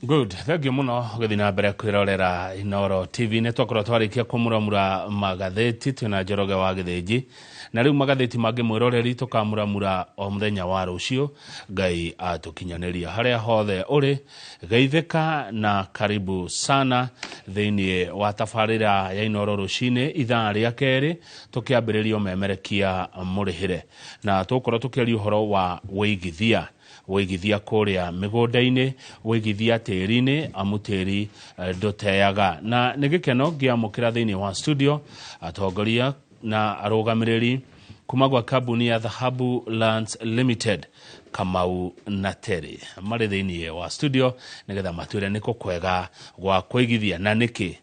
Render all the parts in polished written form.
Good, thank you muno gũthiĩ na mbere kwĩrorera Inooro TV. Nĩ twakorwo twarĩkia kũmuramura magathĩti twĩna Njoroge wa Gĩthĩnji, na rĩu magathĩti mangĩ mwĩroreri tũkamuramura o mũthenya wa rũciũ. Ngai atũkinyanĩria harĩa hothe ũrĩ, geithĩka na karibu sana thĩinĩ wa tabarĩra ya Inooro rũcinĩ ithaa rĩa kerĩ, tũkĩambĩrĩria ũmemerekia mũrĩhĩre, na tũgũkorwo tũkĩaria ũhoro wa wĩigithia, wĩigithia kũrĩa mĩgũnda-inĩ, wĩigithia tĩri-inĩ, amu tĩri ndũteaga. Na nĩ gĩkeno ngĩamũkĩra thĩinĩ wa studio atongoria na arũgamĩrĩri kuma gwa kambuni ya Dhahabu Lands Limited, Kamau na Terry, marĩ thĩinĩ wa studio nĩgetha matwĩre nĩkũ kwega gwa kũigithia na nĩkĩ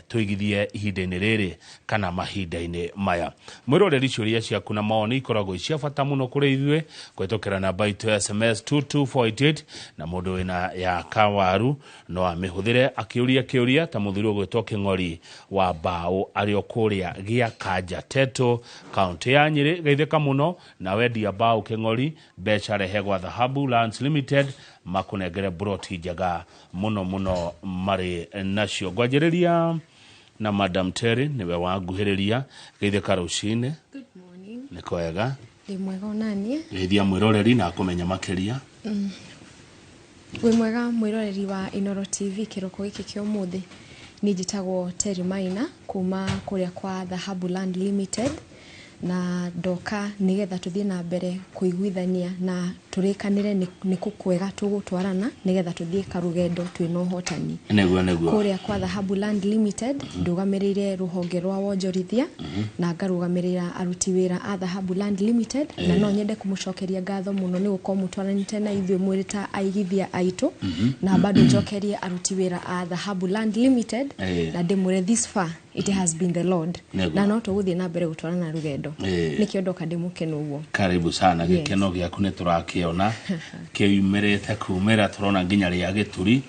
tũigithie ihinda-inĩ rĩrĩ kana mahinda-inĩ maya. Mwĩroreri, ciũria ciaku na mawoni ikoragwo i cia bata mũno kũrĩ ithuĩ kũhĩtũkĩra namba itũ ya SMS 22488, na mũndũ wĩna ya kawaru no amĩhũthĩre akĩũria kĩũria ta mũthuri ũgwĩtwo Kĩng'ori wa Mbaũ arĩ o kũrĩa gĩa Kanja Teto, kaũntĩ ya Nyĩrĩ. Geithĩka mũno na wendia mbaũ Kĩng'ori, mbeca rehe gwa Dhahabu Lands Limited makũnengere broti njega mũno mũno marĩ nacio. Ngwanjĩrĩria na Madam Terry, nĩwe wanguhĩrĩria. Geithĩka rũcinĩ. Good morning. Nĩ kwega? Ndĩ mwega onaniĩ. Geithia mwĩroreri na akũmenya makĩria. Wĩ mwega mwĩroreri wa Inooro TV kĩroko gĩkĩ kĩa ũmũthĩ. Niĩ njĩtagwo Terry Maina kuma kũrĩa kwa Dhahabu Land Limited, na ndoka nĩgetha tũthiĩ na mbere kũiguithania na tũrĩkanĩre nĩ kũ kwega tũgũtwarana nĩgetha tũthiĩ karũgendo twĩna ũhotani. Nĩguo. Kũrĩa kwa Dhahabu Land Limited ndũgamĩrĩire rũhonge rwa wonjorithia na ngarũgamĩrĩra aruti wĩra a Dhahabu Land Limited, na no nyende kũmũcokeria ngatho mũno nĩ gũkorwo mũtwaranĩte na ithuĩ mwĩrĩ ta aigithia aitũ, na bado njokerie aruti wĩra a Dhahabu Land Limited na ndĩmwĩre this far it has been the Lord, na no tũgũthiĩ na mbere gũtwarana rũgendo. Nĩkĩo ndoka ndĩ mũkenu ũguo. Karibu sana. Gĩkeno gĩaku nĩ tũrakĩona kĩumĩrĩte kumĩra, tũrona nginya rĩa gĩturi,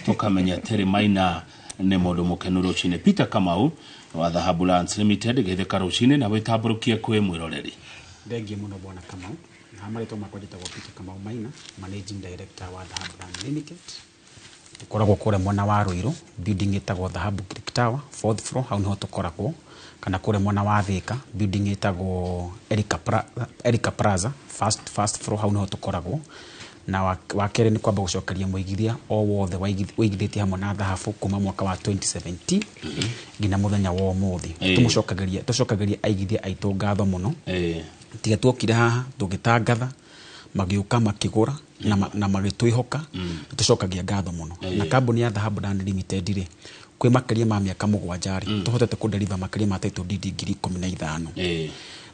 tũkamenya Terry Maina nĩ mũndũ mũkenu rũcinĩ. Peter Kamau wa Dhahabu Lands Limited, geithĩka rũcinĩ na wĩtambũrũkie kwĩ mwĩroreri. Thengiũ mũno, bwana Kamau. Na marĩtwa makwa njĩtagwo Peter Kamau Maina, managing director wa Dhahabu Land Limited. Tũkoragwo kũrĩa mwena wa Ruiru, building ĩtagwo Dhahabu Creek Tower, fourth floor, hau nĩho tũkoragwo, kana kũrĩa mwena wa Thika, building ĩtagwo Erika Plaza, first floor, hau nĩho tũkoragwo. Na wa kerĩ nĩ kwamba gũcokeria mũigithia o wothe wĩigithĩtie hamwe na Dhahabu kuma mwaka wa 2017 nginya mũthenya wa ũmũthĩ. Tũmũcokagĩria, tũcokagĩria aigithia aitũ ngatho mũno. Tiga tuokire haha tũgĩtangatha, magĩũka makĩgũra na magĩtwĩhoka. Tũcokagia ngatho mũno. Na kambuni ya Dhahabu Land Limited rĩ, kwĩ makĩria ma mĩaka 7 rĩ, tũhotete kũdeliver makĩria ma title deed 15,000,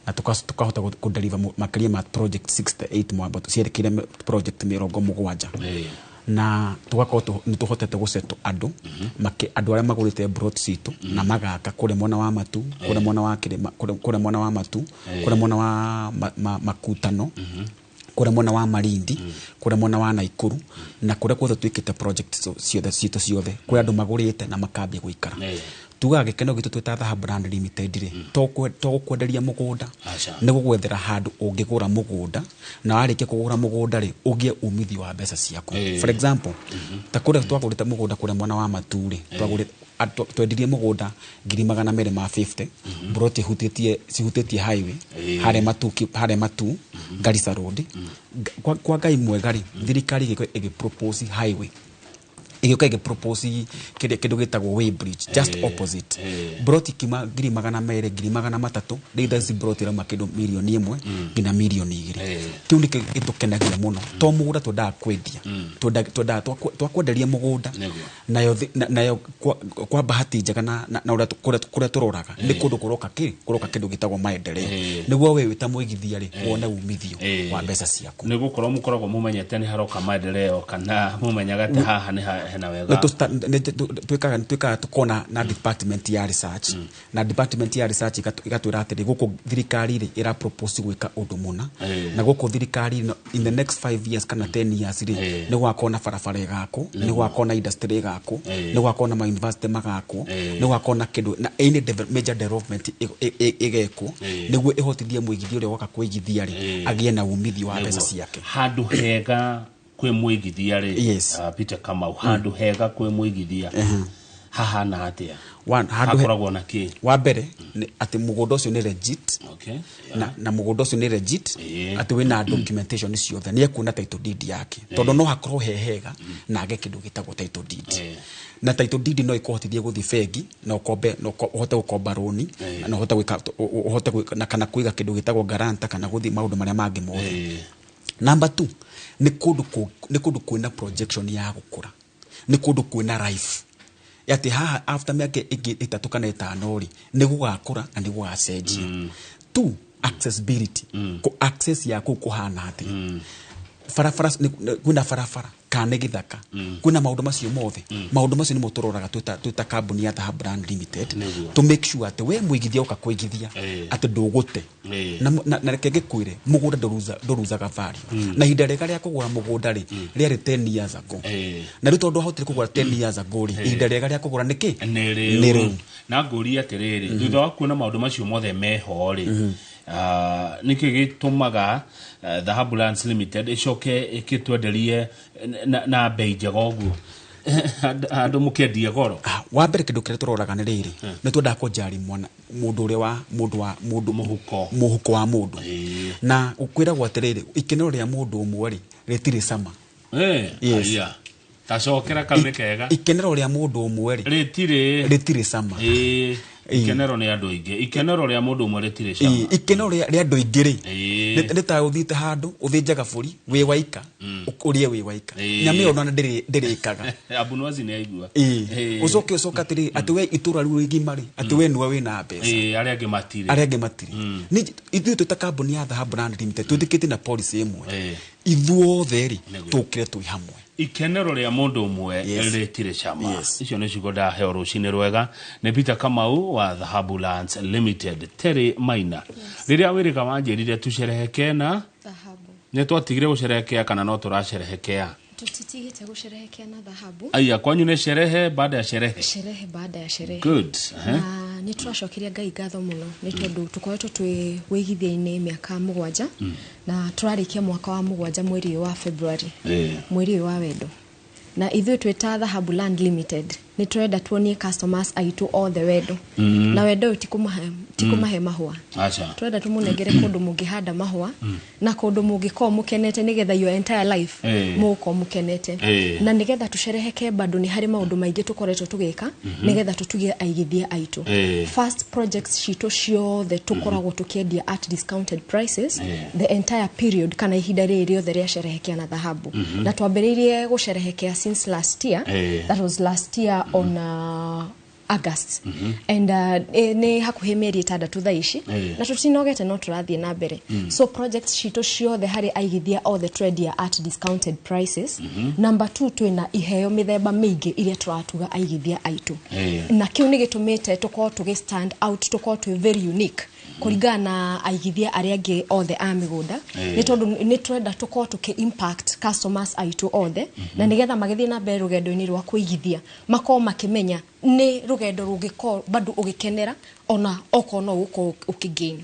na tukahota kũdeliver makĩria ma project 68 mwambato cierekeire project 70, na tugakorwo nĩ tũhotete gũsettle andũ andũ arĩa magũrĩte plot citũ na magaka kũrĩa mwena wa Matu, kũrĩa mwena wa kĩrĩma, kũrĩa mwena wa Matu, kũrĩa mwena wa Makutano, kũrĩa mwena wa Malindi, kũrĩa mwena wa Naikuru, na kũrĩa guothe twĩkĩte project ciothe citũ ciothe, kwĩ andũ magũrĩte na makambia gũikara. Tugaga gĩkeno gitũ twĩ ta Dhahabu Land Limited rĩ, to gũkwenderia mũgũnda, Aca. nĩ gũgwethera handũ ũngĩgũra mũgũnda, na warĩkia kũgũra mũgũnda rĩ, ũgĩe umithio wa mbeca ciaku. For example, ta kũrĩa twagũrĩte mũgũnda kũrĩa mwena wa Matu rĩ, twendirie mũgũnda 250,000, plot ihutĩtie cihutĩtie highway harĩa Matu, harĩa Matu Garissa Road. Kwa Ngai mwega rĩ, thirikari ĩgĩũka ĩgĩ propose highway, ĩgĩũka ĩgĩ propose kĩndũ gĩtagwo way bridge just opposite. Plot ikiuma 200,000, 300,000, rĩu thaa ici plot ĩrauma kĩndũ 1 million nginya 2 million. Kĩu nĩkĩo gĩtũkenagia mũno. To mũgũnda twendaga kwendia, twendaga twakwenderia mũgũnda, nayo kwa bahati njega na ũrĩa kũrĩa tũroraga nĩ kũndũ kũroka kũroka kĩndũ gĩtagwo maendeleo, nĩguo we wĩ ta mũigithia rĩ, wone umithio wa mbeca ciaku. Nĩ gũkorwo mũkoragwo mũmenyete nĩ haroka maendeleo, kana mũmenyaga atĩ haha nĩ hena wega? Nĩ twĩkaga tukona na department ya research, na department ya research ĩgatwĩra atĩrĩ, gũkũ thirikari rĩ, ĩra propose gwĩka ũndũ mũna, na gũkũ thirikari in the next 5 years kana 10 years rĩ, nĩ gũgakorwo na barabara ĩgakwo, nĩ gũgakorwo na industry ĩgakwo, nĩ gũgakorwo na ma university magakwo, nĩ gũgakorwo na kĩndũ na any major development ĩgekwo, nĩguo ĩhotithie mũigithia ũrĩa woka kũigithia rĩ, agĩe na umithio wa mbeca ciake. Handũ hega. Kwĩ mwĩigithia rĩ, Peter Kamau, handũ hega kwĩ mwĩigithia hahana atĩa? One, handũ Hakoragwo na kĩ? Wa mbere nĩ atĩ mũgũnda ũcio nĩ legit. Na mũgũnda ũcio nĩ legit, atĩ wĩna documentation ciothe, nĩ ekuona title deed yake, tondũ no hakorwo he hega na age kĩndũ gĩtagwo title deed. Na title deed no ĩkũhotithie gũthiĩ bengi na ũkombe, na ũhote gũkomba rũni, na ũhote gwĩka, ũhote gwĩka na kana kũiga kĩndũ gĩtagwo guarantor, kana gũthiĩ maũndũ marĩa mangĩ mothe. Number two, nĩ kũndũ kwĩna projection ya gũkũra, nĩ kũndũ kwĩna life, atĩ haha after mĩaka ĩngĩ 3 kana 5 rĩ, nĩ gũgakũra na nĩ gũgacenjia. Two, accessibility. Kũ access ya kũu kũhana atĩa? Barabara, kwĩna barabara kana nĩ gĩthaka? Kwĩna maũndũ macio mothe. Maũndũ macio nĩmo tũroraga twĩ ta kambuni ya Dhahabu Land Limited, to make sure atĩ we mũigithia ũka kũigithia, atĩ ndũgũte. Na reke ngĩkwĩre, mũgũnda ndũruzaga value, na ihinda rĩega rĩa kũgũra mũgũnda rĩ, rĩarĩ 10 years ago. Na rĩu tondũ wahotire kũgũra 10 years ago rĩ, ihinda rĩega rĩa kũgũra nĩ kĩ? Nĩ Nĩ rĩu. rĩu. Na ngũria atĩrĩrĩ, thutha wa kuona maũndũ macio mothe meho rĩ, nĩkĩ gĩtũmaga Dhahabu Lands Limited ĩcoke ĩkĩtwenderie na bei njega ũguo, andũ mũkĩendie goro? Ah, wa mbere, kĩndũ kĩrĩa tũroraga nĩ rĩrĩ, nĩ twendaga kũnjari mwana mũndũ ũrĩa wa mũndũ wa mũndũ Mũhuko. Mũhuko wa mũndũ. Na kwĩragwo atĩrĩrĩ, ikenero rĩa mũndũ ũmwe rĩ, rĩtirĩ cama. Yes. Aya. Tacokera kau nĩ kega. Ikenero rĩa mũndũ ũmwe rĩ, rĩtirĩ rĩtirĩ cama. Ikenero nĩ andũ aingĩ, ikenero rĩa mũndũ ũmwe rĩtirĩ cama. Ikenero rĩa andũ aingĩ rĩ, nĩ ta ũthiĩte handũ ũthĩnjaga bũri wĩ waika, ũrĩe wĩ waika. Nyama ĩyo ona ndĩrĩkaga. Abunuazi nĩ aigua. Ũcoke ũcoke atĩrĩ, atĩ we itũra rĩu igima rĩ, atĩ we nĩwe wĩna mbeca, Arĩa angĩ matirĩ. Arĩa angĩ matirĩ. Ithuĩ twĩ ta kambuni ya Dhahabu Land Limited twĩtĩkĩtie na policy ĩmwe, ithuothe rĩ, tũkĩre twĩ hamwe. Ikenero rĩa mũndũ ũmwe rĩtirĩ cama. Icio nĩ ciugo ndaheo rũcinĩ rwega nĩ Peter Kamau wa Dhahabu Lands Limited. Terry Maina, rĩrĩa wĩrĩga wanjĩrire tucerehekee na Dhahabu. Nĩ twatigire gũcerehekea kana no tũracerehekea? Tũtitigĩte gũcerehekea na Dhahabu. Aya, kwanyu nĩ sherehe baada ya sherehe? Sherehe baada ya sherehe. Good. Na nĩ tũracokeria Ngai ngatho mũno, nĩ tondũ tũkoretwo twĩ wĩigithia-inĩ mĩaka 7, na tũrarĩkia mwaka wa 7 mweri ũyũ wa February, mweri ũyũ wa wendo. Na ithuĩ twĩ ta Dhahabu Land Limited nĩ tũrenda tuonie customers aitũ othe wendo, na wendo ũyũ ti kũmahe mahũa. Aca. Tũrenda tũmũnengere kũndũ mũngĩhanda mahũa na kũndũ mũngĩkorwo mũkenete, nĩgetha your entire life mũgũkorwo mũkenete. Na nĩgetha tũcereheke, bado nĩ harĩ maũndũ maingĩ tũkoretwo tũgĩka nĩgetha tũtugie aigithia aitũ. First, projects citũ ciothe tũkoragwo tũkĩendia at discounted prices the entire period, kana ihinda rĩrĩ rĩothe rĩa cerehekea na Dhahabu. Na twambĩrĩirie gũcerehekea since last year. That was last year on August, and nĩ hakuhĩ mĩeri 6 thaa ici, na tũtinogete, no tũrathiĩ na mbere. So projects citũ ciothe harĩ aigithia othe twendia at discounted prices. Number two, twĩna iheo mĩthemba mĩingĩ iria tũratuga aigithia aitũ, na kĩu nĩ gĩtũmĩte tũkorwo tũgĩ stand out, tũkorwo twĩ very unique kũringana na aigithia arĩa angĩ othe a mĩgũnda, nĩ tondũ nĩ twenda tũkorwo tũkĩ impact customers aitũ othe, na nĩgetha magĩthiĩ na mbere rũgendo-inĩ rwa kũigithia, makorwo makĩmenya nĩ rũgendo rũngĩkorwo bado ũgĩkenera, ona okorwo no ũgũkorwo ũkĩgain.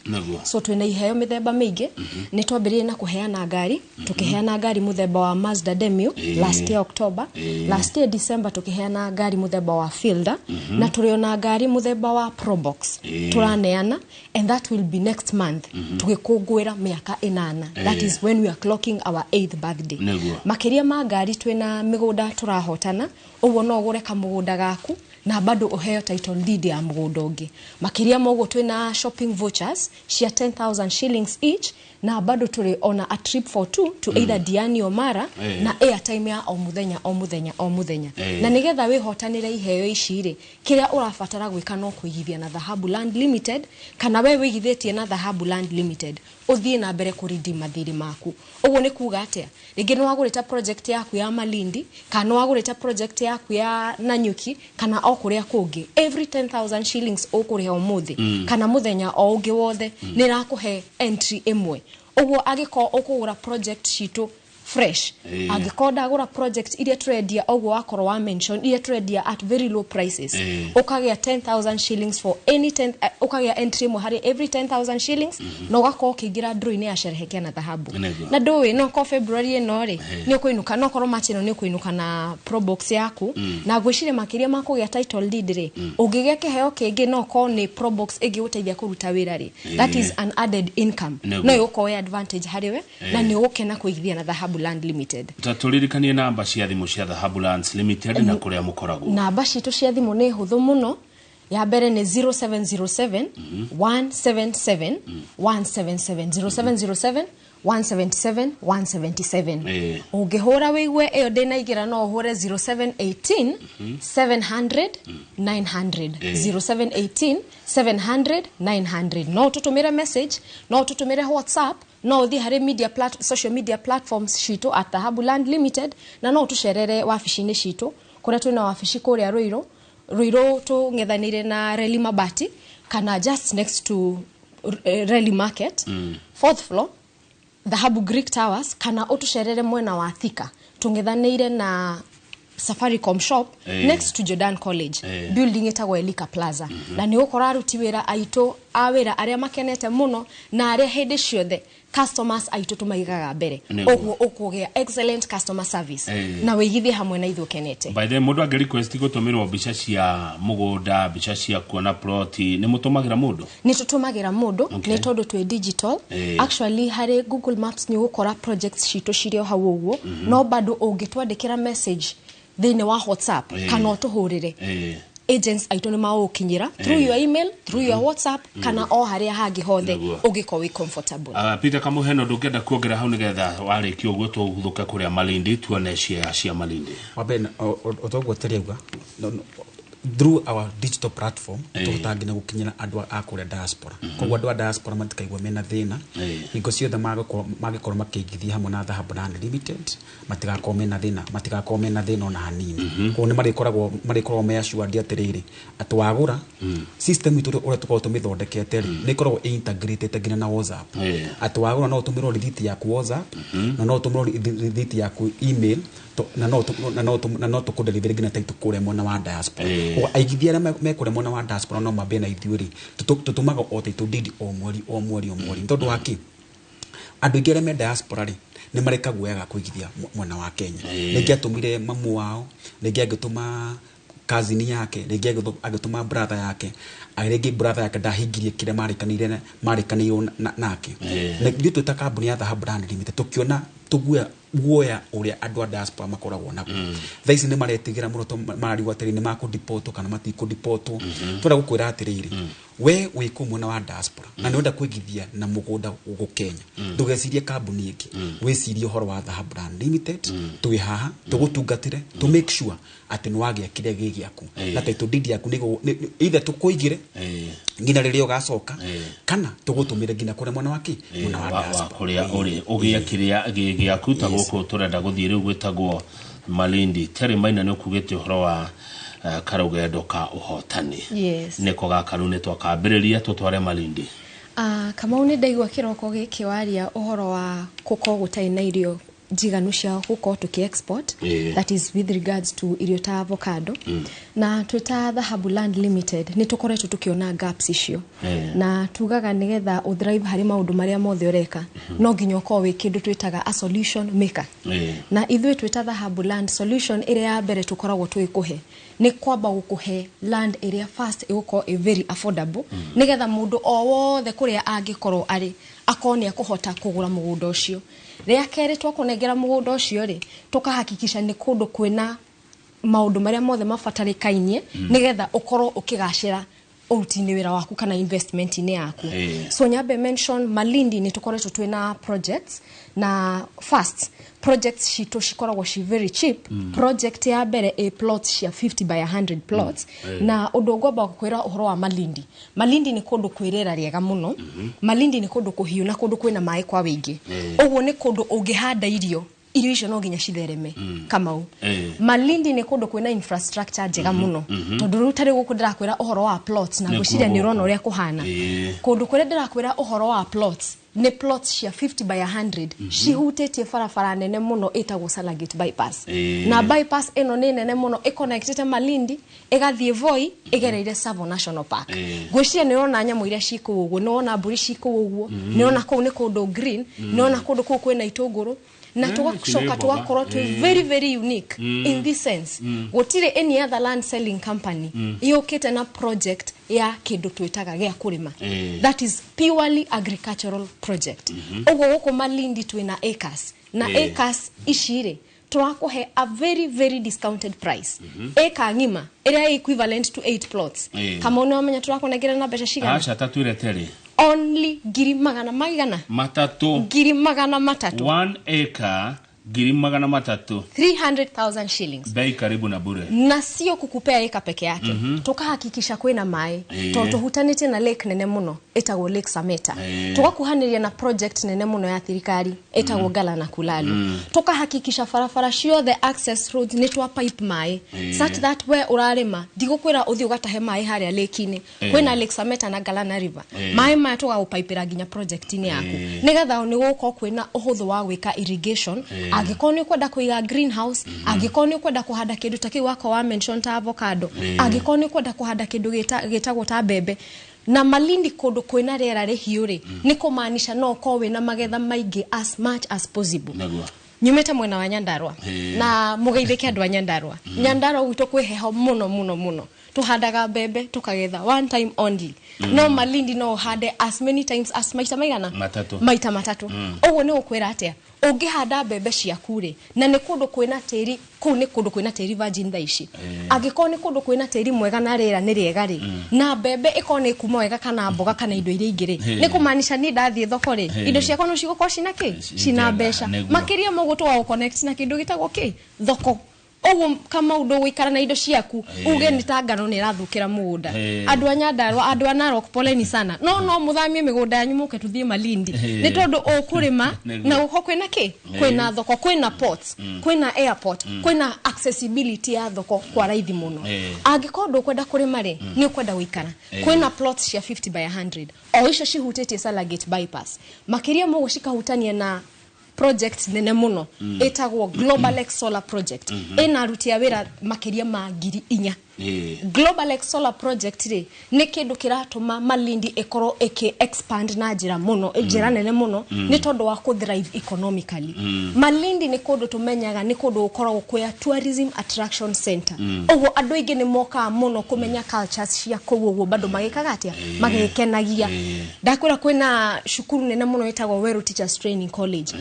So twĩna iheo mĩthemba mĩingĩ. Nĩ twambĩrĩirie na kũheana ngari, tũkĩheana ngari mũthemba wa Mazda Demio last year October. Last year December tũkĩheana ngari mũthemba wa Fielder, na tũrĩ ona ngari mũthemba wa Probox tũraneana, and that will be next month, tũgĩkũngũĩra mĩaka 8. That is when we are clocking our eighth birthday. Makĩria ma ngari, twĩna mĩgũnda tũrahotana. Ũguo no ũgũre kamũgũnda gaku na bado ũheo title deed ya mũgũnda ũngĩ. Makĩria ma ũguo, twĩna shopping vouchers cia 10,000 shillings each, na bado tũrĩ ona a trip for two to either Diani or Mara, na airtime ya o mũthenya, o mũthenya, o mũthenya. Na nĩgetha wĩhotanĩre iheo ici rĩ, kĩrĩa ũrabatara gwĩka no kũigithia na Dhahabu Land Limited, kana we wĩigithĩtie na Dhahabu Land Limited, ũthiĩ na mbere kũrindi mathirĩ maku. Ũguo nĩ kuga atĩa? Rĩngĩ nĩ wagũrĩte project yaku ya Malindi, kana nĩ wagũrĩte project yaku ya Nanyuki, kana o kũrĩa kũngĩ, every 10,000 shillings ũkũrĩha ũmũthĩ kana mũthenya o ũngĩ wothe, nĩ ĩrakũhe entry ĩmwe. Ũguo angĩkorwo ũkũgũra project citũ Fresh. Angĩkorwo ndagũra project iria tũrendia, ũguo wakorwo wa mention iria tũrendia at very low prices, ũkagĩa 10,000 shillings for any 10, ũkagĩa entry ĩmwe harĩ every 10,000 shillings, na ũgakorwo ũkĩingĩra draw-inĩ ya Sherehekea na Dhahabu. Na ndũĩ no korwo February ĩno rĩ nĩ ũkũinũka, no korwo March ĩno nĩ ũkũinũka na Probox yaku. Na ngwĩciria makĩria ma kũgĩa title deed rĩ, ũngĩgĩa kĩheo kĩngĩ, no korwo nĩ Probox ĩngĩgũteithia kũruta wĩra rĩ, that is an added income. No ĩgũkorwo ĩ advantage harĩ we na nĩ ũgũkena kũigithia na Dhahabu Land Limited. Ta tũririkanie namba cia thimũ cia Dhahabu Lands Limited na kũrĩa mũkoragwo. Namba citũ cia thimũ nĩ hũthũ mũno. Ya mbere nĩ 0707 177 177, 0707 177 177. Ũngĩhũra wĩigue ĩyo ndĩnaigĩra, no ũhũre 0718 700 900, 0718 700 900. No ũtũtũmĩre message, no ũtũtũmĩre WhatsApp, no ũthiĩ harĩ social media platforms citũ at Dhahabu Land Limited, na no ũtũcerere wabici-inĩ citũ kũrĩa twĩna wabici kũrĩa Ruiru. Ruiru tũng'ethanĩire na Reli Mabati, kana just next to Reli Market, fourth floor, Dhahabu Greek Towers, kana ũtũcerere mwena wa Thika, tũng'ethanĩire na Safaricom shop, next to Jordan College, building ĩtagwo Elika Plaza. Na nĩ ũgũkora aruti wĩra aitũ a wĩra arĩa makenete mũno na arĩa hĩndĩ ciothe customers aitũ tũmaigaga mbere. Ũguo ũkũgĩa excellent customer service na wĩigithie hamwe na ithuĩ ũkenete. By the way, mũndũ angĩ request gũtũmĩrwo mbica cia mũgũnda, mbica cia kuona ploti, nĩ mũtũmagĩra mũndũ? Nĩ tũtũmagĩra mũndũ. Nĩ tondũ twĩ digital. Actually, harĩ Google Maps nĩ ũgũkora projects citũ cirĩ o hau ũguo. No bado ũngĩtwandĩkĩra message thĩinĩ wa WhatsApp kana ũtũhũrĩre, agents aitũ nĩ magũgũkinyĩra through your email, through your WhatsApp, kana o harĩa hangĩ hothe ũngĩkorwo wĩ comfortable. Peter Kamuheno, ndũngĩenda kuongerera hau nĩgetha warĩkia ũguo tũguthũke kũrĩa Malindi tuone cia cia Malindi? Wa mbere, otoguo tũrauga, through our digital platform tũhotaga nginya gũkinyĩra andũ a kũrĩa diaspora. Koguo andũ a diaspora matikaigua mena thĩna. Hingo ciothe mangĩkorwo makĩigithia hamwe na Dhahabu Land Limited, matigakorwo mena thĩna, matigakorwo mena thĩna ona hanini. Koguo nĩ marĩkoragwo me assured atĩrĩrĩ, atĩ wagũra, system itũ ũrĩa tũkoragwo tũmĩthondekete rĩ, nĩ ĩkoragwo ĩ integrated nginya na WhatsApp, atĩ wagũra no ũtũmĩrwo rithiti yaku WhatsApp, na no ũtũmĩrwo rithiti yaku email, na no tũkũdeliver nginya title kũrĩa mwena wa diaspora. Koguo aigithia arĩa me kũrĩa mwena wa diaspora no mambie na ithuĩ rĩ, tũtũmaga o title deed o mweri, o mweri, o mweri. Nĩ tondũ wa kĩ? Andũ aingĩ arĩa me diaspora rĩ, nĩ marĩ kaguoya ga kũigithia mwena wa Kenya. Rĩngĩ atũmire mamu wao, rĩngĩ agĩtũma cousin yake, rĩngĩ agĩtũma brother yake. Rĩngĩ brother yake ndahingirie kĩrĩa marĩkanĩirwo nake. Na ithuĩ twĩ ta kambuni ya Dhahabu Land Limited tũkĩona tũguoya guoya ũrĩa andũ a diaspora makoragwo naguo thaa ici, nĩ maretigĩra mũno tondũ mararigwo atĩrĩ, nĩ makũdipotwo kana matikũdipotwo. Twenda gũkwĩra atĩrĩrĩ, we wĩ kũu mwena wa diaspora na nĩ ũrenda kũigithia na mũgũnda gũkũ Kenya, ndũgecirie kambuni ĩngĩ, wĩcirie ũhoro wa Dhahabu Land Limited. Twĩ haha tũgũtungatĩre to make sure atĩ nĩ wagĩa kĩrĩa gĩ gĩaku na title deed yaku either tũkũigĩre nginya rĩrĩa ũgacoka, kana tũgũtũmĩre nginya kũrĩa mwena wa kĩ mwena wa wa diaspora. Kũrĩa ũrĩ ũgĩe kĩrĩa gĩ gĩaku. Ta gũkũ tũrenda gũthiĩ rĩu gwĩtagwo Malindi. Terry Maina, nĩ ũkugĩte ũhoro wa karũgendo ka ũhotani. Yes. Nĩko gaka rĩu nĩ twakambĩrĩria tũtware Malindi. Kamau, nĩ ndaigua kĩroko gĩkĩ waria ũhoro wa gũkorwo gũtarĩ na irio njiganu cia gũkorwo tũkĩ export, that is with regards to irio ta avocado. Na twĩ ta Dhahabu Land Limited nĩ tũkoretwo tũkĩona gaps icio. Na tugaga nĩgetha ũthrive harĩ maũndũ marĩa mothe ũreka, no nginya ũkorwo wĩ kĩndũ twĩtaga a solution maker. Na ithuĩ twĩ ta Dhahabu Land, solution ĩrĩa ya mbere tũkoragwo tũgĩkũhe nĩ kwamba gũkũhe land ĩrĩa first ĩgũkorwo ĩ very affordable, nĩgetha mũndũ o wothe kũrĩa angĩkorwo arĩ akorwo nĩ akũhota kũgũra mũgũnda ũcio. Rĩa kerĩ, twakũnengera mũgũnda ũcio rĩ, tũkahakikisha nĩ kũndũ kwĩna maũndũ marĩa mothe mabatarĩkainie nĩgetha ũkorwo ũkĩgacĩra ũruti-inĩ wĩra waku kana investment-inĩ yaku. So nyambe mention Malindi, nĩ tũkoretwo twĩna projects, na first projects citũ cikoragwo ci very cheap. Project ya mbere ĩ plots cia 50 by 100 plots. Na ũndũ ngwamba gũkwĩra ũhoro wa Malindi, Malindi nĩ kũndũ kwĩ rĩera rĩega mũno. Malindi nĩ kũndũ kũhiũ na kũndũ kwĩna maĩ kwa wĩingĩ. Ũguo nĩ kũndũ ũngĩhanda irio Irio icio no nginya cithereme. Kamau, Malindi nĩ kũndũ kwĩna infrastructure njega mũno, tondũ rĩu tarĩ gũkũ ndĩrakwĩra ũhoro wa plots na Nĩkuo ngwĩciria nĩ ũrona gũkũ. Ũrĩa kũhana. Kũndũ kũrĩa ndĩrakwĩra ũhoro wa plots nĩ plots cia 50 by 100 cihutĩtie barabara nene mũno ĩtagwo Salagate bypass. Na bypass ĩno nĩ nene mũno, ĩconnectĩte Malindi ĩgathiĩ Voi ĩgereire Tsavo National Park. Ngwĩciria nĩ ũrona nyamũ iria ci kũu ũguo, nĩ wona mbũri ci kũu ũguo, nĩ ũrona kũu nĩ kũndũ green, nĩ ũrona kũndũ kũu kwĩna itũngũrũ na ici nĩ tũgacoka mboga. tũgakorwo twĩ very very unique in this sense. Gũtirĩ any other land selling company yũkĩte na project ya kĩndũ twĩtaga gĩa kũrĩma, that is purely agricultural project. Ũguo gũkũ Malindi twĩna acres na acres ici rĩ, tũrakũhe a very very discounted price. Ĩka ng'ima ĩrĩa equivalent to 8 plots, kama nĩ wamenya tũrakũnengera na mbeca cigana? Aca, tatwĩre terĩ. Only ngiri magana maigana? Matatũ. 300,000. 1 acre 300,000. 300,000 shillings. Bei karibu na bure. Na sio kukupea eka peke yake, tukahakikisha kwĩna maĩ, tondũ tũhutanĩtie na lake nene mũno ĩtagwo Lake Sameta, tũgakuhanĩria na project nene mũno ya thirikari ĩtagwo Gala na Kulalu, tukahakikisha barabara ciothe, access roads, nĩ twa pipe maĩ, such that we ũrarĩma ndigũkwĩra ũthiĩ ũgatahe maĩ harĩa lake-inĩ. Kwĩna Lake Sameta na Galana River, maĩ maya tũgagũpaipĩra nginya project-inĩ yaku, nĩgetha nĩ gũgũkorwo kwĩna ũhũthũ wa gwĩka irrigation, angĩkorwo nĩ ũkwenda kũiga greenhouse, angĩkorwo nĩ ũkwenda kũhanda kĩndũ ta kĩu wakwa wa mention ta avocado, angĩkorwo nĩ ũkwenda kũhanda kĩndũ gĩtagwo ta mbembe. Na Malindi kũndũ kwĩna rĩera rĩhiũ rĩ, nĩ kũmaanisha no ũkorwo wĩna magetha maingĩ as much as possible. Nyumĩte mwena wa Nyandarua na mũgeithĩke andũ a Nyandarua. Nyandarua gwitũ kwĩ heho mũno mũno mũno, tũhandaga mbembe tũkagetha one time only, no Malindi no ũhande as many times as, maita maigana? Matatũ. Maita matatũ. Ũguo nĩ gũkwĩra atĩa? Ũngĩhanda mbembe ciaku rĩ, na nĩ kũndũ kwĩna tĩri, kũu nĩ kũndũ kwĩna tĩri virgin thaa ici, angĩkorwo nĩ kũndũ kwĩna tĩri mwega na rĩera nĩ rĩega rĩ, na mbembe ĩkorwo nĩ kuma wega kana mboga kana indo iria ingĩ rĩ, nĩ kũmaanisha niĩ ndathiĩ thoko rĩ, indo ciakwa no cigũkorwo cina kĩ? Cina Njega, mbeca. Nĩguo. Makĩria ma ũguo, tũgagũ na kĩndũ gĩtagwo kĩ? Thoko. Ũguo kama ndũgũikara na indo ciaku uge nĩ ta ngano nĩ ĩrathũkĩra mũgũnda. Andũ a Nyandarua, andũ a Narok, poleni sana, no mũthamie mĩgũnda yanyu mũke tũthiĩ Malindi, nĩ tondũ ũkũrĩma na gũkorwo kwĩna kĩ? Kwĩna thoko, kwĩna ports, kwĩna airport, kwĩna accessibility ya thoko kwa raithi mũno. Angĩkorwo ndũkwenda kũrĩma rĩ, nĩ ũkwenda gũikara, kwĩna plots cia 50 by 100 o icio cihutĩtie Salagate bypass. Makĩria ma ũguo, cikahutania na project nene mũno ĩtagwo Global X Solar Project, ĩna aruti a wĩra makĩria ma 4,000. Global X Solar Project rĩ, nĩ kĩndũ kĩratũma Malindi ĩkorwo ĩkĩ expand na njĩra mũno, njĩra nene mũno, nĩ tondũ wa kũ thrive economically. Malindi nĩ kũndũ tũmenyaga nĩ kũndũ gũkoragwo kwĩ tourism attraction center. Ũguo andũ aingĩ nĩ mokaga mũno kũmenya cultures cia kũu, ũguo bado magĩkaga atĩa? Magĩkenagia. Ndakwĩra kwĩna cukuru nene mũno ĩtagwo Weru Teachers Training College.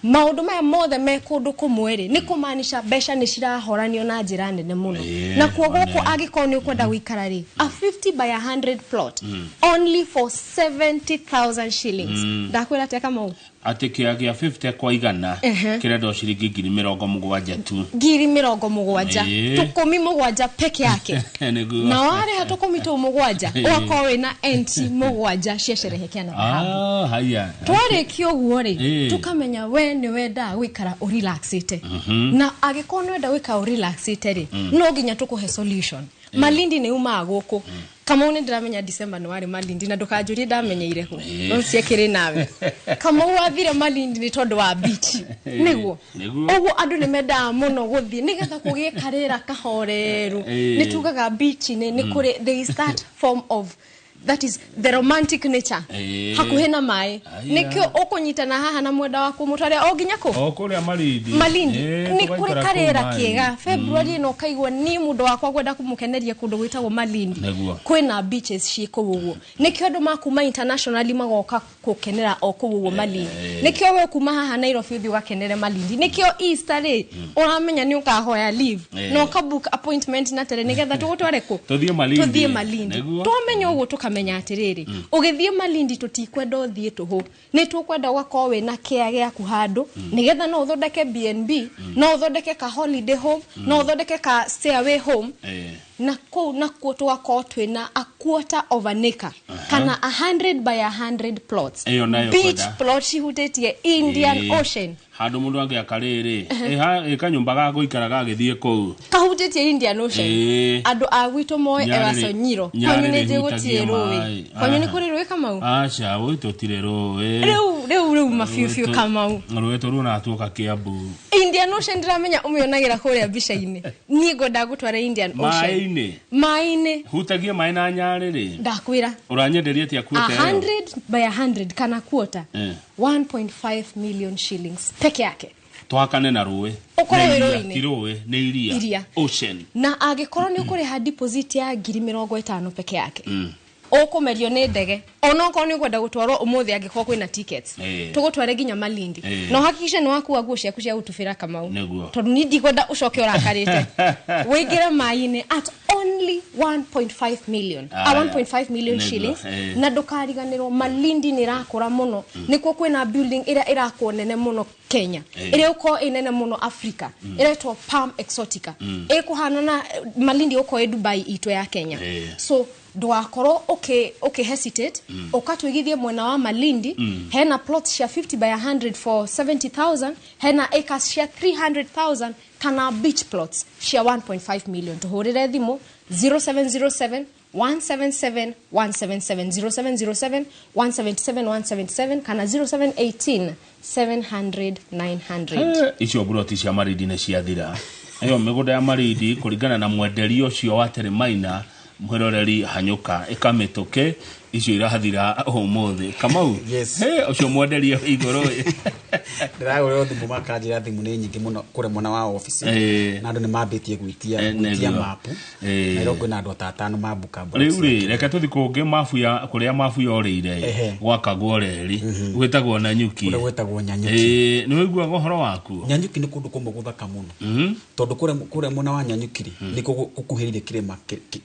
Maũndũ maya mothe me kũndũ kũmwe rĩ, nĩ kũmaanisha mbeca nĩ cirahoranio na njĩra nene mũno. Na kuo gũkũ, angĩkorwo nĩ ũkwenda gũikara rĩ, a 50 by 100 plot only for 70,000 shillings. Ndakwĩra atĩa, Kamau? Atĩ kĩa gĩa 50 kwa igana kĩrendwo ciringi 70,000 tu. 70,000. 17 peke yake. Nĩguo. Na warĩha 77, ũgakorwo wĩna entry mũgwanja cia Sherehekea na Dhahabu. Ah, haya. Twarĩkia ũguo rĩ, tũkamenya we nĩ wendaga gũikara ũrelaxĩte, na angĩkorwo nĩ wenda gũikara ũrelaxĩte rĩ, no nginya tũkũhe solution. Malindi nĩ umaga gũkũ. Kamau, nĩ ndĩramenya December nĩ warĩ Malindi, na ndũkanjũrie ndamenyeire kũ, no ciekĩrĩ nawe. Kamau, wathire Malindi nĩ tondũ wa beach, nĩguo? Nĩguo. Ũguo andũ nĩ mendaga mũno gũthiĩ nĩgetha kũgĩe karĩra kahoreru. Nĩ tugaga beach-inĩ nĩ kũrĩ, there is that form of, that is the romantic nature, hakuhĩ na maĩ. Nĩkĩo ũkũnyitana haha na mwenda waku mũtware o nginya kũ? O kũrĩa Malindi. Malindi. Nĩ kũrĩ Tũgaikara kũu karĩra maĩ. kĩega February ĩno, ũkaigua ni mũndũ wakwa ngwenda kũmũkeneria kũndũ gwĩtagwo Malindi. Kwĩna beaches ciĩ kũu ũguo, nĩkĩo andũ makuma internationally magoka gũkenera o kũu ũguo Malindi. Nĩkĩo we kuma haha Nairobi ũthiĩ ũgakenere Malindi. Nĩkĩo Easter rĩ, ũramenya nĩ ũkahoya leave na ũka book appointment na tere nĩgetha tũgũtware kũ? Tũthiĩ Malindi. Tũthiĩ Malindi. Twamenya ũguo, tũkamenya atĩrĩrĩ, ũgĩthiĩ Malindi tũtikwenda ũthiĩ tũhũ, nĩ tũkwenda ũgakorwo wĩna kĩa gĩaku handũ, nĩgetha no ũthondeke BNB, no ũthondeke ka holiday home, no ũthondeke ka stay away home. Na kũu nakuo tũgakorwo twĩna a quarter of an acre kana 100 by 100 plots. Ĩyo nayo Beach kwenda. plot cihutĩtie Indian Ocean. Handũ mũndũ angĩaka rĩrĩ, ĩ kanyũmba ga gũikara gagĩthiĩ kũu. Kahutĩtie Indian Ocean. Andũ a gwitũ moĩ Ewasonyiro. Nyarĩrĩ Kwanyu nĩ njĩ hutagia gũtirĩ rũĩ. maĩ. Kwanyu nĩ Aha. kũrĩ rũĩ, Kamau? Aca, gwitũ tirĩ rũĩ. Rĩu mabiũ biũ, Kamau. Rũĩ tũruonaga tuoka Kiambu. Indian Ocean ndĩramenya ũmĩonagĩra kũrĩa mbica-inĩ. Niĩ ngwenda gũtwara Indian Ocean. Maĩ-inĩ. Maĩ-inĩ. Hutagia maĩ na nyarĩrĩ. Ndakwĩra. Ũranyenderia atĩa kuote ĩyo? 100 by 100 kana quarter, 1.5 million shillings peke yake. Twakane na rũĩ. Ũkorwo Nĩ wĩ iria, rũĩ-inĩ. ti rũĩ, nĩ iria. Iria. Ocean. Na angĩkorwo nĩ ũkũrĩha deposit ya 50,000 peke yake, ũkũmerio nĩ ndege onokorwo nĩ ũkwenda gũtwarwo ũmũthĩ, angĩkorwo kwĩna tickets, tũgũtware nginya Malindi. Na ũhakikishe nĩ wakua nguo ciaku cia gũtubĩra, Kamau, tondũ niĩ ndikwenda ũcoke ũrakarĩte. Wĩingĩre maĩ-inĩ at only 1.5 million, a 1.5 million shillings. Na ndũkariganĩrwo Malindi nĩ ĩrakũra mũno. Nĩkuo kwĩna building ĩrĩa ĩrakwo nene mũno Kenya, ĩrĩa ĩgũkorwo ĩ nene mũno Africa, ĩretwo Palm Exotica. Ĩkũhana na Malindi ĩgũkorwo ĩ Dubai itũ ya Kenya. So ndũgakorwo ũkĩ hesitate, ũkatwĩgithie mwena wa Malindi. Hena plot cia 50 by 100 for 70,000, hena acres cia 300,000 kana beach plots cia 1.5 million. Tũhũrĩre thimũ 0707 177 177, 0707 177 177 kana 0718 700 900. Icio buroti cia Marindi nĩ ciathira. Ĩyo mĩgũnda ya Marindi, kũringana na mwenderia ũcio wa Teremaina, mwĩroreri, hanyũka ĩkamĩtũke, icio irathira ũmũthĩ, Kamau. Yes. Ũcio mwenderia wĩ igũrũ ĩ. Ndĩragũrĩrwo thimũ makanjĩra thimũ nĩ nyingĩ mũno kũrĩa mwena wa ofici, na andũ nĩ mambĩtie gwĩtia gwĩtia mapu. Na ĩro kwĩna andũ ta atano mambuka. Rĩu rĩ, reke tũthi kũngĩ, mabu ya kũrĩa mabu yorĩire. Gwakagwo reri gwĩtagwo Nanyuki. Kũrĩa gwĩtagwo Nyanyuki. Nĩ wĩiguaga ũhoro wakuo? Nyanyuki nĩ kũndũ kũmwe gũthaka mũno, tondũ kũrĩa mwena wa Nyanyuki rĩ, nĩkuo gũkuhĩrĩirie kĩrĩma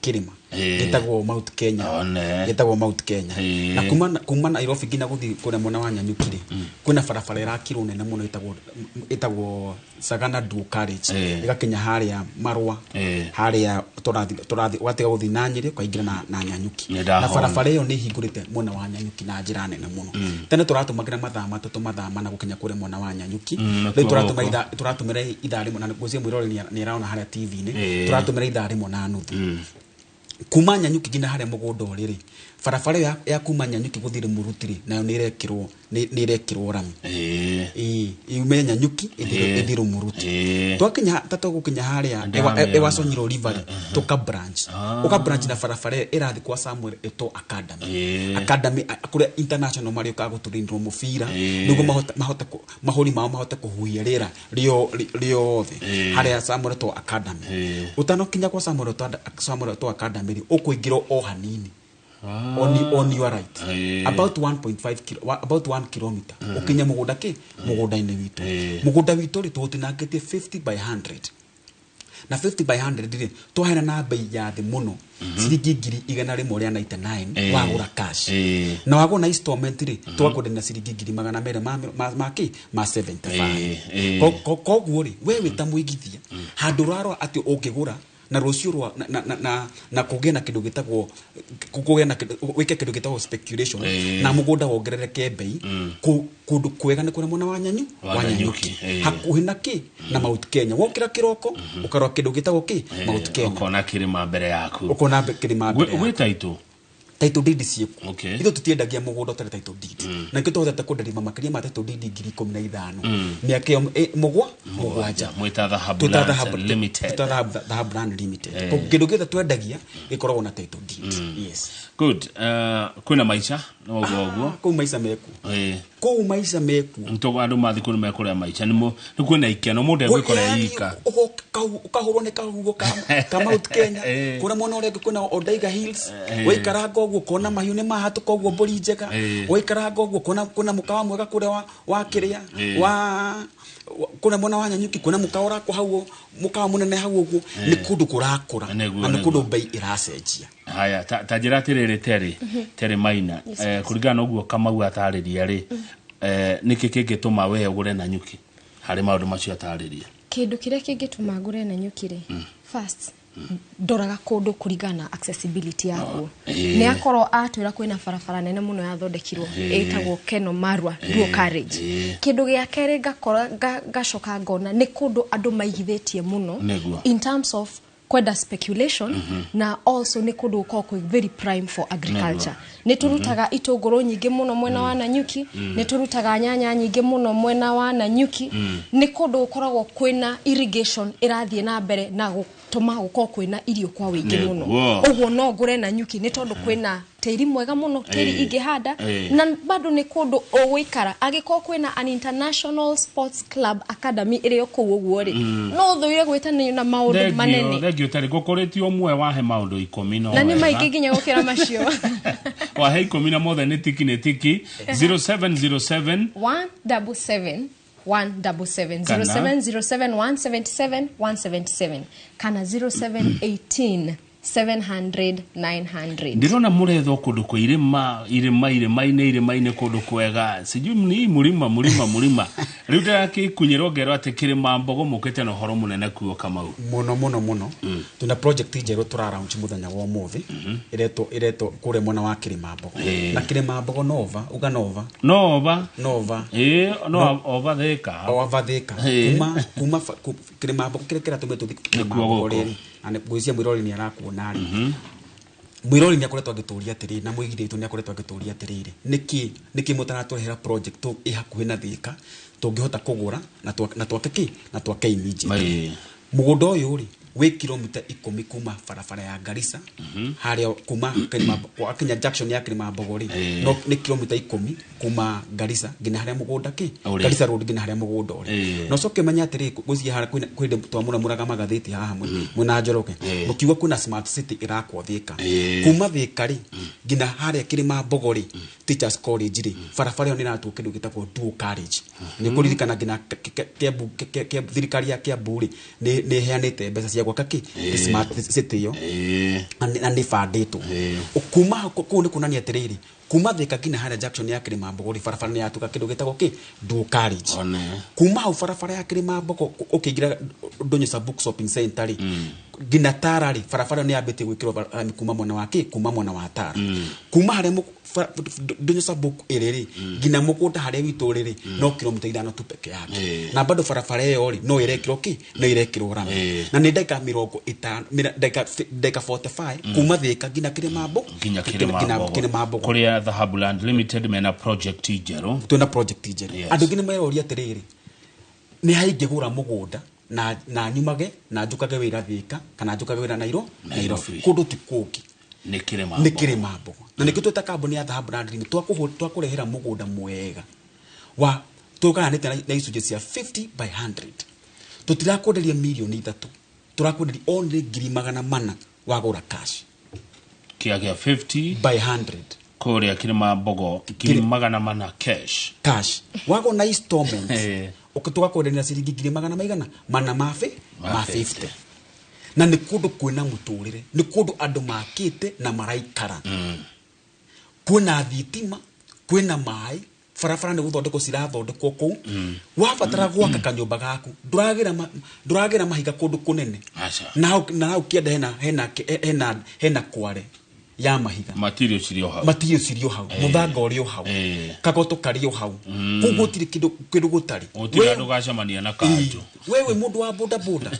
kĩrĩma gĩtagwo Mount Kenya. One. Gĩtagwo Mount Kenya. Na kuma Nairobi nginya gũthiĩ kũrĩa mwena wa Nyanyuki rĩ, kwĩna barabara ĩrakirwo nene mũno ĩtagwo Sagana Dual Carriage. Ĩgakinya harĩa Marũa, harĩa tũrathi ũgatiga gũthiĩ na Nyĩrĩ ũkaingĩra na Nyanyuki. Nĩ Na ndahona. barabara ĩyo nĩ ĩhingũrĩte mwena wa Nyanyuki na njĩra nene mũno. Tene tũratũmagĩra mathaa 3, mathaa 4 gũkinya kũrĩa mwena wa Nyanyuki. Nakuo Rĩu tũratũmĩra gũkũ. tũratũmĩra ithaa rĩmwe na ngwĩciria mwĩroreri nĩ arona harĩa TV-inĩ. Tũratũmĩra ithaa rĩmwe na nuthu kuma Nyanyuki nginya harĩa mũgũnda ũrĩ rĩ. Barabara ĩyo ya kuma Nyanyuki gũthiĩ Rĩmũruti rĩ, nayo nĩ ĩrekĩrwo rami. Ĩĩ, yume Nyanyuki ĩthiĩ Rũmuruti. Twakinya ta tũgũkinya harĩa Ndamĩona. Ewasonyiro River rĩ, tũka branch, ũka branch na barabara ĩyo ĩrathiĩ kwa Samuel Eto'o Academy. Academy kũrĩa international marĩũkaga gũtũrĩnĩrwo mũbira, nĩguo mahote mahũri mao mahote kũhuhia rĩera rĩothe harĩa Samuel Eto'o Academy. Ũtanokinya kwa Samuel Eto'o Academy rĩ, ũkũingĩrwo o hanini on your right, about 1.5 kilo, about 1 kilometer, ukinye mũgũnda kĩ mũgũnda-inĩ witũ. Mũgũnda witũ rĩ, tũũtinangĩtie 50 by 100, na 50 by 100 rĩ, twaheana na bei ya thĩ mũno, ciringi 199,000 wagũra cash. Na wagũra na installment rĩ, twakwenderia na ciringi 200,000 ma kĩ ma 75. Koguo rĩ, we wĩ ta mũigithia, handũ ũrarora atĩ ũngĩgũra na rũciũ rwa na kũgĩe na kĩndũ gĩtagwo kũgĩe na kĩndũ, wĩke kĩndũ gĩtagwo speculation, na mũgũnda wongerereke bei, kũndũ kwega nĩ kũrĩa mwena wa Nyanyu Wa wa Nanyuki, Nanyuki, hakuhĩ na kĩ na Mount Kenya. Wokĩra kĩroko ũkarora kĩndũ gĩtagwo kĩ Mount Kenya. Ũkona kĩrĩma mbere yaku. Ũkona kĩrĩma mbere yaku. Gwĩ title? Title deed ciĩkuo. Ithuĩ tũtiendagia mũgũnda ũtarĩ title deed, na nĩkĩo tũhotete kũnderima makĩria ma title deed 15,000 mĩaka ĩyo 7. Mwĩta Dhahabu Twĩta Lands Limited. Limited. Twĩta Dhahabu Land Limited. Kĩndũ gĩothe twendagia gĩkoragwo na title deed, yes. Good. Kwĩna maica no ũguo ũguo. Kũu maica mekuo. Kũu maica mekuo. Nĩtũ andũ mathiĩ kũu nĩmekũrĩa maica, nĩ kwĩna ikeno, mũndũ egwĩkora Yaani, ika. ũkahũrwo nĩ kahuho ka Mount Kenya. Kũrĩa mwena ũrĩa ũngĩ kwĩna Odaiga Hills. Waikaranga ũguo ũkona mahiũ nĩ mahatũka ũguo, mbũri njega. Waikaranga ũguo ũkona kwĩna mũkawa mwega kũrĩa wa kĩrĩa wa kũrĩa mwena wa Nyanyuki, kwĩna mũkawa ũrakwo hau, mũkawa mũnene hau ũguo. Nĩ kũndũ kũrakũra na nĩ kũndũ mbei ĩracenjia. Haya, ta njĩra atĩrĩrĩ, Terĩ Maina, kũringana na ũguo Kamau atarĩria rĩ, nĩkĩ kĩngĩtũma we ũgũre Nanyuki harĩ maũndũ macio atarĩria? Kĩndũ kĩrĩa kĩngĩtũma ngũre Nanyuki rĩ, first Ndoraga kũndũ kũringana na accessibility yakuo. Nĩ akorwo atwĩra kwĩna barabara nene mũno yathondekirwo ĩtagwo Keno Marua dual carriage. Kĩndũ gĩa kerĩ, ngakora ngacoka ngona nĩ kũndũ andũ maigithĩtie mũno in terms of kwenda speculation, na also nĩ kũndũ gũkoragwo kwĩ very prime for agriculture. Nĩ tũrutaga itũngũrũ nyingĩ mũno mwena wa Nanyuki, nĩ tũrutaga nyanya nyingĩ mũno mwena wa Nanyuki. Nĩ kũndũ gũkoragwo kwĩna irrigation ĩrathiĩ na mbere na gũtũma gũkorwo kwĩna irio kwa wĩingĩ mũno. Ũguo no ngũre Nanyuki nĩ tondũ kwĩna tĩri mwega mũno, tĩri ingĩhanda, na bado nĩ kũndũ ũgũikara angĩkorwo kwĩna an international sports club academy ĩrĩ o kũu. Ũguo rĩ, no thũire gwĩtanio na maũndũ manene. Thengio tarĩ ngũkũrĩtie ũmwe wahe maũndũ 10 no Na nĩ wega. maingĩ nginya gũkĩra macio. Wahe 10 na mothe nĩ tiki, nĩ tiki. 0707 177 177. Kana? 0707 177 177 kana 0718 700 900. Ndĩrona mũrethwo kũndũ kwa irĩma, irĩma, irĩma-inĩ, irĩma-inĩ, kũndũ kwega, sijui ni mũrima, mũrima, mũrima. Rĩu ndĩrakĩkunyĩrwo ngerwo atĩ Kĩrĩma Mbogo mũkĩte na ũhoro mũnene kuo, Kamau. Mũno mũno mũno. Twĩna project njerũ tũra launch mũthenya wa ũmũthĩ, ĩretwo kũrĩa mwena wa Kĩrĩma Mbogo. Na Kĩrĩma Mbogo nova uga nova. Nova. Nova. Ĩĩ, no ova Thĩka. Ova Thĩka. Kuma Kĩrĩma Mbogo kĩrĩa kĩratũmire tũthiĩ Kĩrĩma Nĩkuo Mbogo gũkũ. rĩrĩ, na ngwĩciria mwĩrori nĩ arakuona rĩ, mwĩrori nĩ akoretwo agĩtũria atĩrĩrĩ, na mũigithia witũ nĩ akoretwo agĩtũria atĩrĩrĩ, nĩkĩ mũtaratũrehera project ĩ hakuhĩ na Thĩka tũngĩhota kũgũra na twake kĩ na twake immediately? Mũgũnda ũyũ rĩ, wĩ kilomita 10 kuma barabara ya Garissa, harĩa kuma Kenya junction ya Kĩrĩma Mbogo rĩ, no nĩ kilomita 10 kuma Garissa nginya harĩa mũgũnda kĩ Ũrĩ. Garissa Road nginya harĩa mũgũnda ũrĩ. Na ũcoke ũmenye atĩrĩrĩ, ngwĩciria harĩa kwĩ hĩndĩ twamũramũraga magathĩti haha mwĩna Njoroge, mũkiuga kwĩna smart city ĩrakwo Thĩka. Kuma Thĩka rĩ nginya harĩa Kĩrĩma Mbogo rĩ, Teachers College rĩ, barabara ĩyo nĩ ĩratwo kĩndũ gĩtagwo dual carriage. Nĩ kũririkana nginya Kiambu, thirikari ya Kiambu rĩ, nĩ ĩheanĩte mbeca cia gwaka kĩ smart city ĩyo, na nĩ bandĩtwo kuma hau. Kũu nĩ kuonania atĩrĩrĩ, kuma Thĩka nginya harĩa junction ya Kĩrĩma Mbogo rĩ, barabara nĩ yatuĩka kĩndũ gĩtagwo kĩ dual carriage. One. Kuma hau barabara ya Kĩrĩma Mbogo ũkĩingĩra Ndũnyũ Sabuk Shopping Center rĩ, nginya Tara rĩ, barabara nĩ yambĩtie gwĩkĩrwo rami kuma mwena wa kĩ kuma mwena wa Tara, kuma harĩa Ndũnyũ Sabuk ĩrĩ rĩ, nginya mũgũnda harĩa witũ ũrĩ rĩ, no kilomita 5 tu peke yake. Na bado barabara ĩyo rĩ, no ĩrekĩrwo kĩ no ĩrekĩrwo rami, na nĩ ndagĩka 50, ndagĩka 45 kuma Thĩka nginya Kĩrĩma Mbogo. Nginya Kĩrĩma Mbogo. Kĩrĩma Mbogo. Kũrĩa Dhahabu Land Limited mena project njerũ. Twĩna project njerũ. Andũ aingĩ nĩ meroria atĩrĩrĩ, nĩ haingĩgũra mũgũnda na nyumage na njũkage wĩra Thĩka kana njũkage wĩra Nairobi? Nairobi. Kũndũ ti kũngĩ, nĩ Kĩrĩma nĩ Mbogo. Kĩrĩma Mbogo. Na nĩkĩo twĩta kambuni ya Dhahabu Land Limited twakũrehera mũgũnda mwega wa tũgayanĩte na icunjĩ cia 50 by 100. Tũtirakwenderia mirioni 3, tũrakwenderia only 400,000 wagũra cash. Kĩa gĩa 50 by 100. Kũrĩa Kĩrĩma Mbogo, 400,000 cash. Cash. Wagũra na installment, tũgakwenderia na ciringi ngiri magana maigana mana Ma ma 50. 50. Na nĩ kũndũ kwĩna mũtũrĩre, nĩ kũndũ andũ makĩte na maraikara, kwĩna thitima, kwĩna maĩ, barabara nĩ gũthondekwo cirathondekwo kũu. Wabatara gwaka kanyũmba gaku, ndũragĩra mahiga kũndũ kũnene. Aca. Na hau kĩanda hena kware ya mahiga. Material cirĩ o hau. Material cirĩ o hau, mũthanga ũrĩ o hau, kagoto karĩ o hau. Kũu gũtirĩ kĩndũ gũtarĩ. Gũtirĩ andũ gacemania na kanjũ. We wĩ mũndũ wa boda boda,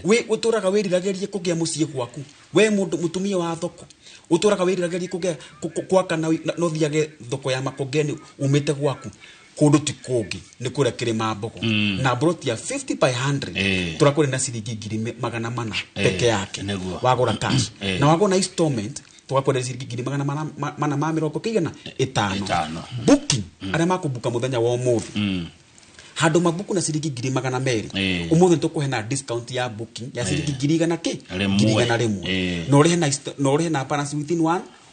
we ũtũraga wĩriragĩrie kũgĩa mũciĩ gwaku, we mũndũ mũtumia wa thoko ũtũraga wĩriragĩrie kũgĩa gwaka na ũthiage thoko ya Makongeni umĩte gwaku, kũndũ ti kũngĩ, nĩ kũrĩa Kĩrĩma Mbogo, na broti ya 50 by 100 tũrakũrĩ na ciringi 400,000 peke yake. Wagũra cash, na wagũra na installment tũgakwenderia ciringi ngiri magana mana ma mĩrongo kĩigana ĩtano. Ĩtano. Booking, arĩa makũbuka mũthenya wa ũmũthĩ, handũ mabuku na ciringi 200,000, ũmũthĩ nĩtũkũhe na discount ya booking ya ciringi ngiri igana kĩ Rĩmwe. 100,000. Na ũrĩhe na balance within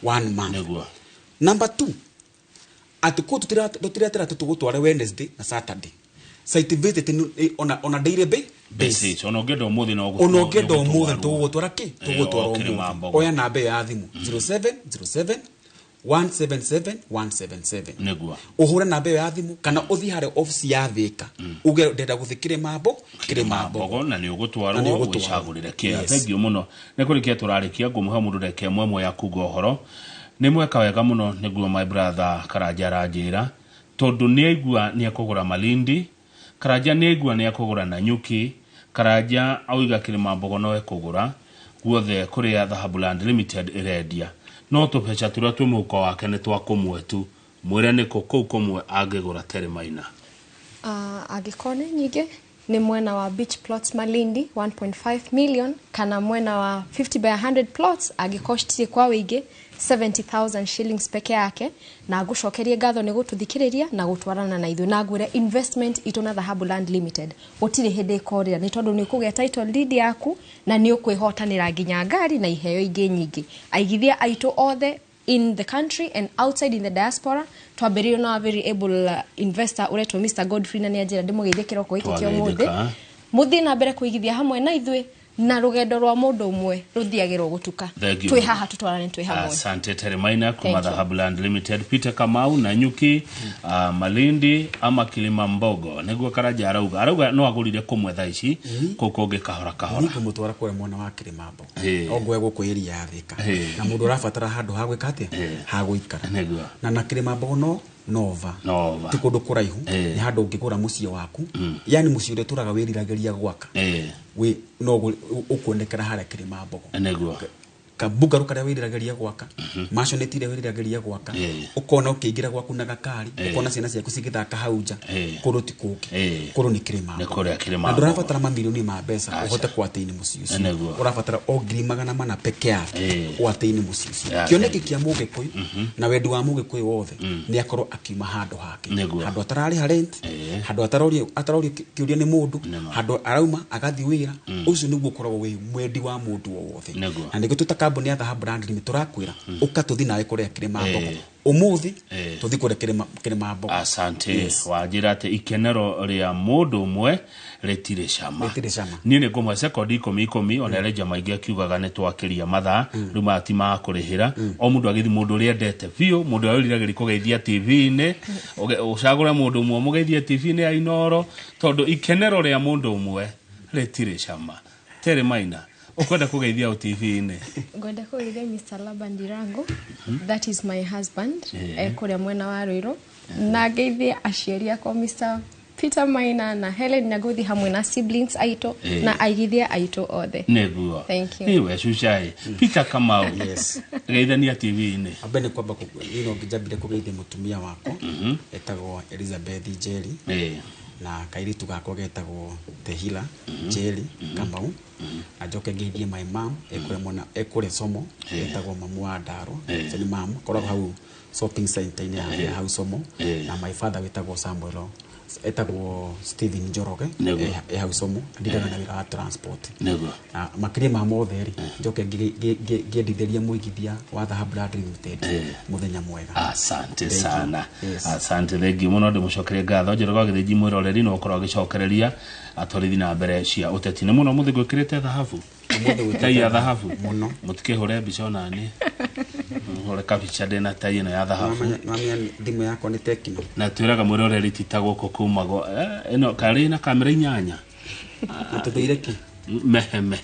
one month. Number two, atĩ kũu tũtiretera atĩ tũgũtware Wednesday na Saturday. Site visit ona daily basis. Basis. Ona ũngĩenda ũmũthĩ no Ona ũngĩenda nĩ ũmũthĩ gũtwarwo. tũgũgũtwara kĩ tũgũtwara O Kĩrĩma ũmũthĩ. Mbogo. Oya namba ĩyo ya thimũ, 0707 177 177. Nĩguo. Ũhũre namba ĩyo ya thimũ kana ũthiĩ harĩa obici ya Thĩka uge ndenda gũthiĩ Kĩrĩma Mbogo. Mbogo na nĩ Na nĩ ũgũtwarwo ũgũtwarwo. wĩcagũrĩre kĩa. Yes. Thengiũ mũno. Nĩ kũrĩkia tũrarĩkia, ngũmũhe mũndũ ndagĩka ĩmwe ĩmwe ya kuga ũhoro. Nĩ mweka wega mũno nĩguo my brother Karanja aranjĩra, tondũ nĩ aigua nĩ ekũgũra Malindi, Karanja nĩ aigua nĩ ekũgũra Nanyuki, Karanja auiga Kĩrĩma Mbogo no ekũgũra guothe kũrĩa Dhahabu Land Limited ĩrendia, no tũbeca tũrĩa twĩ mũhuko wake nĩ twa kũmwe tu. Mwĩre nĩkũ kũu kũmwe angĩgũra Terry Maina. Angĩkorwo nĩ nyingĩ, nĩ mwena wa beach plots Malindi 1.5 million, kana mwena wa 50 by 100 plots angĩkorwo citirĩ kwa wĩingĩ, 70,000 shillings peke yake. Na ngũcokerie ngatho nĩ gũtũthikĩrĩria na gũtwarana na ithuĩ, na ngwĩre investment itũ na Dhahabu Land Limited gũtirĩ hĩndĩ ĩkorĩra, nĩ tondũ nĩ ũkũgĩa title deed yaku na nĩ ũkwĩhotanĩra nginya ngari na iheo ingĩ nyingĩ. Aigithia aitũ othe in the country and outside in the diaspora, twambĩrĩirio na a very able investor ũretwo Mr Godfrey, na nĩ anjĩra ndĩmũgeithie kĩroko gĩkĩ kĩa ũmũthĩ. Twageithĩka. Mũthiĩ na mbere kũigithia hamwe na ithuĩ, na rũgendo rwa mũndũ ũmwe rũthiagĩrwo gũtuka. Thank you. Twĩ haha tũtwarane, twĩ hamwe. Asante Terry Maina kuma Thank you. Dhahabu Land Limited. Peter Kamau, Nanyuki, Malindi ama Kilima Mbogo, nĩguo Karanja arauga no agũrire kũmwe thaa ici kũu kũngĩ kahora kahora. Nĩ ngũmũtwara kũrĩa mwena wa Kĩrĩma Mbogo. Ĩĩ. O ngwe gũkũ area ya Thĩka. Ĩĩ. Na mũndũ ũrabatara handũ ha gwĩka atĩa, ha gũikara. Nĩguo. Na Kĩrĩma Mbogo no Nova. Nova. Ti kũndũ kũraihu. Ĩĩ. Nĩ handũ ũngĩgũra mũciĩ waku, yani mũciĩ ũrĩa ũtũraga wĩriragĩria gwaka, wĩ no ũkuonekera harĩa Kĩrĩma Mbogo. Nĩguo. Kabungarũ karĩa wĩriragĩria gwaka, maconeti ĩrĩa wĩriragĩria gwaka, ũkona ũkĩingĩra gwaku na gakari, ũkona ciana ciaku cigĩthaka hau nja. Kũndũ ti kũngĩ, kũndũ nĩ Kĩrĩma Nĩ Mbogo. kũrĩa Kĩrĩma Na Mbogo. ndũrabatara mamirioni ma mbeca Aca. ũhote kwatĩini mũciĩ ũcio. Nĩguo. Ũrabatara o 400,000 peke yake ũatĩini mũciĩ ũcio. Kĩoneki kĩa mũgĩkũyũ na wendi wa mũgĩkũyũ wothe nĩ akorwo akiuma handũ hake, Nĩguo. handũ atararĩha rent, handũ atarorio kĩũria nĩ mũndũ, Nĩma. handũ arauma agathiĩ wĩra. Ũcio nĩguo ũkoragwo wĩ mwendi wa mũndũ o wothe. Nĩguo. Na nĩguo twĩ ta kambuni ya Dhahabu Land Limited tũrakwĩra ũka tũthiĩ nawe kũrĩa Kĩrĩma Mbogo Ĩĩ. ũmũthĩ, Ĩĩ. tũthiĩ kũrĩa Kĩrĩma Mbogo. Asante. Yes. Wanjĩra atĩ ikenero rĩa mũndũ ũmwe rĩtirĩ cama. Rĩtirĩ cama. Niĩ nĩ ngũmwe sekondi ikũmi ikũmi, ona Elijah maingĩ akiugaga nĩ twakĩria mathaa rĩu, maya ti ma kũrĩhĩra. O mũndũ agĩthi mũndũ ũrĩa endete biũ, mũndũ ũrĩa wĩriragĩria kũgeithia TV-inĩ, ũcagũre mũndũ ũmwe ũmũgeithie TV-inĩ ya Inooro, tondũ ikenero rĩa mũndũ ũmwe rĩtirĩ cama. Terry Maina, ũkwenda kũgeithia ũ TV-inĩ? Ngwenda kũgeithia Mr Laban Ndirango, that is my husband, kũrĩa mwena wa Ruiru, na ngeithie aciari akwa Mr Peter Maina na Helen Nyaguthi, hamwe na siblings aitũ na aigithia aitũ othe. Nĩguo. Thank you. Iwe cucaĩ Peter Kamau. Yes. Geithania TV-inĩ. Ambe nĩ kwamba ngĩnjambire kũgeithia mũtumia wakwa etagwo Elizabeth Njeri, na kairitu gakwa getagwo Tehila Njeri Kamau, na njoke ngeithie my mom ekũrĩa mwena ekũrĩa Somo, etagwo mamu wa Ndaro. So nĩ mam koragwo hau shopping center-inĩ ya hau Somo. Na my father wĩtagwo Samuel, etagwo Stephen Njoroge. Nĩguo. E hau Somo ndiraga na wĩra wa transport. Nĩguo. Na makĩria ma mothe rĩ, njoke ngĩendithĩria mũigithia wa Dhahabu Land Limited mũthenya mwega. Asante Thank you. sana. Yes. Asante, thengiũ mũno, ndĩmũcokerie ngatho. Njoroge wa Gĩthĩnji, mwĩroreri no ũkorwo agĩcokereria atwarithi na mbere cia ũteti. Nĩ mũno mũthĩ gwĩkĩrĩte thahabu. Ũmũthĩ gwĩkĩrĩte Tai ya thahabu. Mũno. Mũtikĩhũre mbica onani hũre kabica ndĩna tai ĩno ya thahabu. Nwamenya thimũ yakwa nĩ Tecno. Na twĩraga mwĩroreri ti ta gũkũ kumagwo ĩno karĩ na kamera inyanya. Na tũthũire kĩ? Mehe mehe.